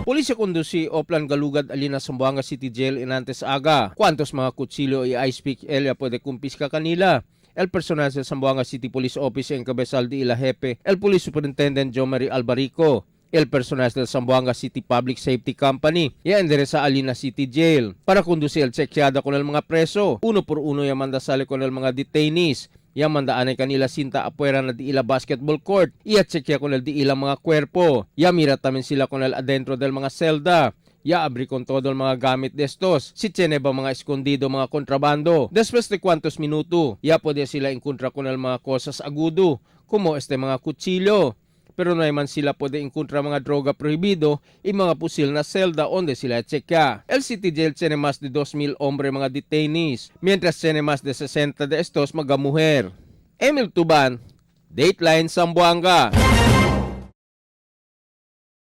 Polis conduci Oplan Galugad alina Zamboanga City Jail in antes aga. Cuantos mga kutsilyo y ice pick ella puede kumpiska kanila. El personal sa Zamboanga City Police Office encabezal de ila jefe, el Police Superintendent Jomary Albarico. El personal del Zamboanga City Public Safety Company ya endereza Alina City Jail para conducir el chequeada con el mga preso. Uno por uno ya manda sale con el mga detainees. Ya manda anay kanila sinta apuera na di ila basketball court. Iya chequea con el di ila mga cuerpo. Ya mira también sila con el adentro del mga celda. Ya abri con todo el mga gamit de estos. Si tiene ba mga escondido mga kontrabando. Después de cuantos minuto, ya puede sila encontrar con el mga cosas agudo, como este mga kutsilyo. Pero no man sila puede encontrar mga droga prohibido y mga pusil na celda donde sila checa. El City Jail tiene más de 2,000 hombre mga detainees, mientras tiene más de 60 de estos mga mujer. Emil Tuban, Dateline Zamboanga.